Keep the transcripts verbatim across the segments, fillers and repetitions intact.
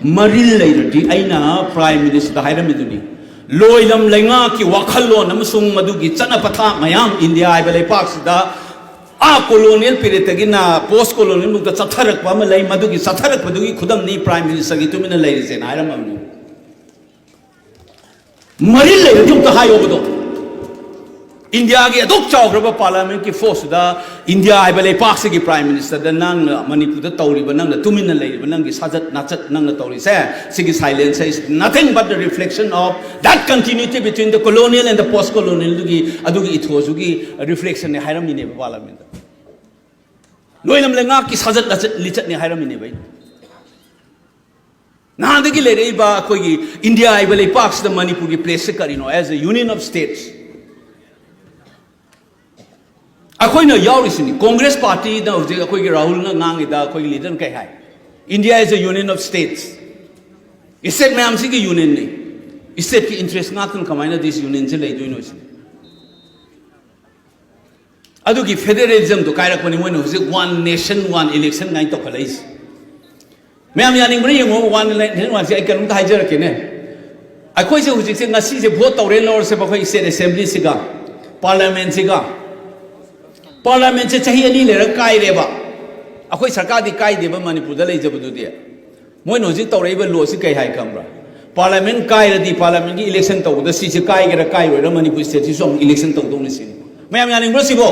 ꯃꯔꯤꯜ ꯂꯩꯔꯗꯤ ꯑꯩꯅ ꯄ꯭ꯔꯥꯏꯝ ꯃꯤꯅꯤꯁꯇꯔꯗ ꯍꯥꯏꯔꯝꯃꯤꯗꯨꯅꯤ, ꯂꯣꯏꯂꯝ ꯂꯩꯉꯥꯛꯀꯤ ꯋꯥꯈꯜꯂꯣꯟ ꯑꯃꯁꯨꯡ ꯃꯗꯨꯒꯤ ꯆꯠꯅ ꯄꯊꯥꯞ ꯃꯌꯥꯝ ꯏꯟꯗꯤꯌꯥ ꯍꯥꯏꯕ ꯂꯩꯄꯥꯛꯁꯤꯗ ꯑꯥ ꯀꯣꯂꯣꯅꯤꯌꯦꯜ ꯄꯤꯔꯤꯌꯠꯇꯒꯤꯅ ꯄꯣꯁ ꯀꯣꯂꯣꯅꯤꯌꯦꯜ ꯃꯨꯛꯇ ꯆꯠꯊꯔꯛꯄ ꯑꯃ ꯂꯩ, ꯃꯗꯨꯒꯤ ꯆꯠꯊꯔꯛꯄꯗꯨꯒꯤ ꯈꯨꯗꯝꯅꯤ ꯄ꯭ꯔꯥꯏꯝ ꯃꯤꯅꯤꯁꯇꯔꯒꯤ ꯇꯨꯃꯤꯟꯅ ꯂꯩꯔꯤꯁꯦꯅ ꯍꯥꯏꯔꯝꯃꯕꯅꯤ꯫ ꯃꯔꯤꯜ ꯂꯩꯔꯗꯤ ꯑꯃꯨꯛꯇ ꯍꯥꯏꯌꯣꯕꯗꯣ꯫ ꯏꯟꯗꯤꯌꯥꯒꯤ ꯑꯗꯨꯛ ꯆꯥꯎꯈ꯭ꯔꯕ ꯄꯥꯔꯂꯥꯃꯦꯟꯠꯀꯤ ꯐꯣꯔꯁꯇꯨꯗ ꯏꯟꯗꯤꯌꯥ ꯍꯥꯏꯕ ꯂꯩꯄꯥꯛꯁꯤꯒꯤ ꯄ꯭ꯔꯥꯏꯝ ꯃꯤꯅꯤꯁꯇꯔꯗ ꯅꯪꯅ ꯃꯅꯤꯄꯨꯔꯗ ꯇꯧꯔꯤꯕ, ꯅꯪꯅ ꯇꯨꯃꯤꯟꯅ ꯂꯩꯔꯤꯕ, ꯅꯪꯒꯤ ꯁꯥꯖꯠ ꯅꯥꯆꯠ ꯅꯪꯅ ꯇꯧꯔꯤꯁꯦ, ꯁꯤꯒꯤ silence is nothing but the reflection of that continuity between the colonial and the post colonialꯗꯨꯒꯤ, ꯑꯗꯨꯒꯤ ꯏꯊꯣꯁꯇꯨꯒꯤ ꯔꯤꯐ꯭ꯂꯦꯛꯁꯟꯅꯦ ꯍꯥꯏꯔꯝꯃꯤꯅꯦꯕ ꯄꯥꯔꯂꯥꯃꯦꯟꯠꯇ꯫ ꯂꯣꯏꯅꯝ ꯂꯩꯉꯥꯛꯀꯤ ꯁꯥꯖꯠ ꯂꯆꯠ ꯂꯤꯆꯠꯅꯦ ꯍꯥꯏꯔꯝꯃꯤꯅꯦꯕ ꯑꯩꯅ꯫ ꯅꯍꯥꯟꯗꯒꯤ ꯂꯩꯔꯛꯏꯕ ꯑꯩꯈꯣꯏꯒꯤ ꯏꯟꯗꯤꯌꯥ ꯍꯥꯏꯕ ꯂꯩꯄꯥꯛꯁꯤꯗ ꯃꯅꯤꯄꯨꯔꯒꯤ ꯄ꯭ꯂꯦꯁꯁꯦ ꯀꯔꯤꯅꯣ? As a union of states ꯑꯩꯈꯣꯏꯅ ꯌꯥꯎꯔꯤꯁꯤꯅꯤ꯫ ꯀꯣꯡꯒ꯭ꯔꯦꯁ ꯄꯥꯔꯇꯤꯅ ꯍꯧꯖꯤꯛ ꯑꯩꯈꯣꯏꯒꯤ ꯔꯥꯍꯨꯜꯅ ꯉꯥꯡꯉꯤꯗ, ꯑꯩꯈꯣꯏꯒꯤ ꯂꯤꯗꯔꯅ ꯀꯩ ꯍꯥꯏ? India is a union of states. State ꯃꯌꯥꯝꯁꯤꯒꯤ ꯌꯨꯅꯤꯌꯟꯅꯤ꯫ ꯏꯁꯇꯦꯠꯀꯤ ꯏꯟꯇꯔꯦꯁ ꯉꯥꯛꯇꯅ ꯀꯃꯥꯏꯅ ꯗꯤꯁ ꯌꯨꯅꯤꯌꯟꯁꯦ ꯂꯩꯗꯣꯏꯅꯣ ꯁꯤꯅꯤ꯫ ꯑꯗꯨꯒꯤ ꯐꯦꯗꯔꯦꯂꯤꯖꯝꯗꯣ ꯀꯥꯏꯔꯛꯄꯅꯤ ꯃꯣꯏꯅ ꯍꯧꯖꯤꯛ one nation one election ꯀꯥꯏꯅ ꯇꯧꯈꯠꯂꯛꯏꯁꯦ꯫ ꯃꯌꯥꯝ ꯌꯥꯅꯤꯡꯕ꯭ꯔꯥ ꯌꯦꯡꯉꯣ, one nation oneꯁꯦ꯫ ꯑꯩ ꯀꯩꯅꯣꯝꯇ ꯍꯥꯏꯖꯔꯛꯀꯦꯅꯦ꯫ ꯑꯩꯈꯣꯏꯁꯦ ꯍꯧꯖꯤꯛꯁꯦ, ꯉꯁꯤꯁꯦ ꯚꯣꯠ ꯇꯧꯔꯦꯅ ꯂꯧꯔꯁꯦꯕ, ꯑꯩꯈꯣꯏ ꯏꯁꯇꯦꯠ ꯑꯦꯁꯦꯝꯕ꯭ꯂꯤꯁꯤꯒ ꯄꯥꯔꯂꯥꯃꯦꯟꯁꯤꯒ꯫ ꯄꯥꯔꯂꯥꯃꯦꯟꯁꯦ ꯆꯍꯤ ꯑꯅꯤ ꯂꯩꯔꯒ ꯀꯥꯏꯔꯦꯕ꯫ ꯑꯩꯈꯣꯏ ꯁꯔꯀꯥꯔꯗꯤ ꯀꯥꯏꯗꯦꯕ ꯃꯅꯤꯄꯨꯔꯗ ꯂꯩꯖꯕꯗꯨꯗꯤ꯫ ꯃꯣꯏꯅ ꯍꯧꯖꯤꯛ ꯇꯧꯔꯛꯏꯕ ꯂꯣꯁꯤ ꯀꯩ ꯍꯥꯏ ꯈꯪꯕ꯭ꯔꯥ? ꯄꯥꯔꯂꯥꯃꯦꯟ ꯀꯥꯏꯔꯗꯤ ꯄꯥꯔꯂꯥꯃꯦꯟꯒꯤ ꯏꯂꯦꯛꯁꯟ ꯇꯧꯕꯗ ꯁꯤꯁꯦ ꯀꯥꯏꯒꯦꯔꯥ ꯀꯥꯏꯔꯣꯏꯔꯥ ꯃꯅꯤꯄꯨꯔ ꯏꯁꯇꯦꯠꯁꯤꯁꯨ ꯑꯃꯨꯛ ꯏꯂꯦꯛꯁꯟ ꯇꯧꯗꯧꯅꯤ ꯁꯤꯅꯤ꯫ ꯃꯌꯥꯝ ꯌꯥꯅꯤꯡꯕ꯭ꯔꯣ ꯁꯤꯕꯣ?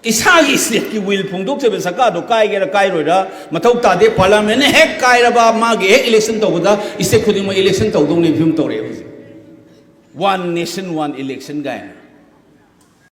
ꯏꯁꯥꯒꯤ ꯏꯁꯇꯦꯠꯀꯤ ꯋꯤꯜ ꯐꯣꯡꯗꯣꯛꯆꯕ ꯁꯔꯀꯥꯔꯗꯣ ꯀꯥꯏꯒꯦꯔꯥ ꯀꯥꯏꯔꯣꯏꯔꯥ ꯃꯊꯧ ꯇꯥꯗꯦ꯫ ꯄꯥꯔꯂꯥꯃꯦꯟꯅ ꯍꯦꯛ ꯀꯥꯏꯔꯕ ꯃꯥꯒꯤ ꯍꯦꯛ ꯏꯂꯦꯛꯁꯟ ꯇꯧꯕꯗ ꯏꯁꯇꯦꯠ ꯈꯨꯗꯤꯡꯃꯛ ꯏꯂꯦꯛꯁꯟ ꯇꯧꯗꯧꯅꯤ ꯐꯤꯕꯝ ꯇꯧꯔꯛꯑꯦ ꯍꯧꯖꯤꯛ꯫ One nation one election ꯀꯥꯏꯅ꯫